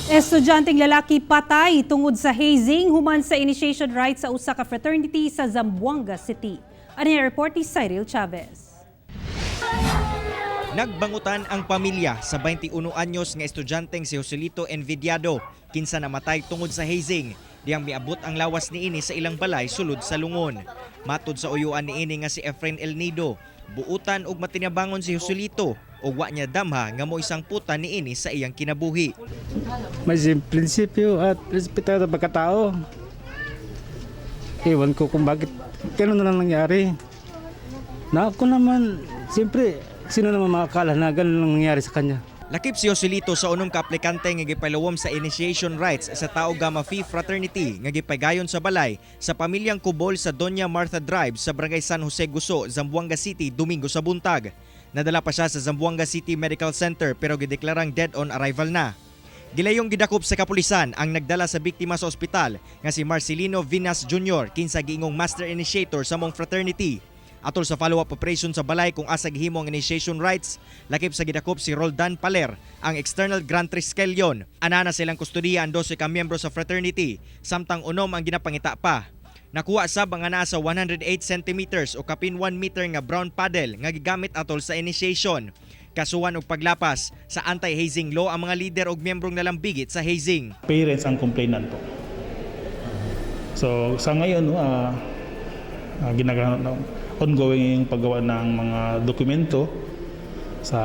Estudyanteng lalaki patay tungod sa hazing human sa initiation rites sa usa ka fraternity sa Zamboanga City. Ani ang report ni Cyril Chavez. Nagbangutan ang pamilya sa 21 anyos nga estudyanteng si Joselito Envidiado, kinsa namatay tungod sa hazing. Diyang miabot ang lawas niini sa ilang balay sulod sa lungon. Matod sa uyuan niini nga si Efren El Nido, buutan og matinabangon si Joselito ug wa niya damha nga mo isang puta niini sa iyang kinabuhi. May prinsipyo at respetado pagkatao. Ewan ko kung bakit ganun na lang nangyari. Na ako naman, siyempre, sino naman makakala na ganun lang nangyari sa kanya? Lakip si Joselito sa unom ka aplikante nga gipalawom sa initiation rites sa Tau Gamma Phi Fraternity nga gipagayon sa balay sa pamilyang Kubol sa Doña Martha Drive sa Barangay San Jose Guso, Zamboanga City, Domingo sa buntag. Nadala pa siya sa Zamboanga City Medical Center pero gideklarang dead on arrival na. Gilayong gidakop sa kapulisan ang nagdala sa biktima sa ospital nga si Marcelino Vinas Jr., kinsa giingong master initiator sa maong fraternity. Atol sa follow-up operation sa balay kung asa gihimo ang initiation rites, lakip sa gidakop si Roldan Paler, ang external Grand Triskelion. Anana silang kustodiya ang 12 ka miyembro sa fraternity, samtang unom ang ginapangita pa. Nakuha sab ang naa sa 108 centimeters o kapin 1 meter nga brown paddle nga gigamit atol sa initiation. Kasuhan og paglapas sa anti-hazing law ang mga lider og miyembrong nalambigit sa hazing. Parents ang complainant po. So sa ngayon, no, ginagawa, no, ongoing yung paggawa ng mga dokumento sa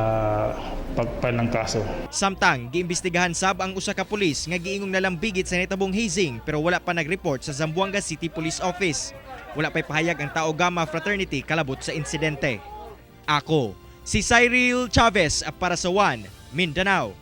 pag-file ng kaso. Samtang giimbestigahan sab ang usa ka pulis nga giingong nalambigit sa nitabong hazing pero wala pa nag-report sa Zamboanga City Police Office. Wala pa'y pahayag ang Tau Gamma Fraternity kalabot sa insidente. Ako, si Cyril Chavez, para sa One Mindanao.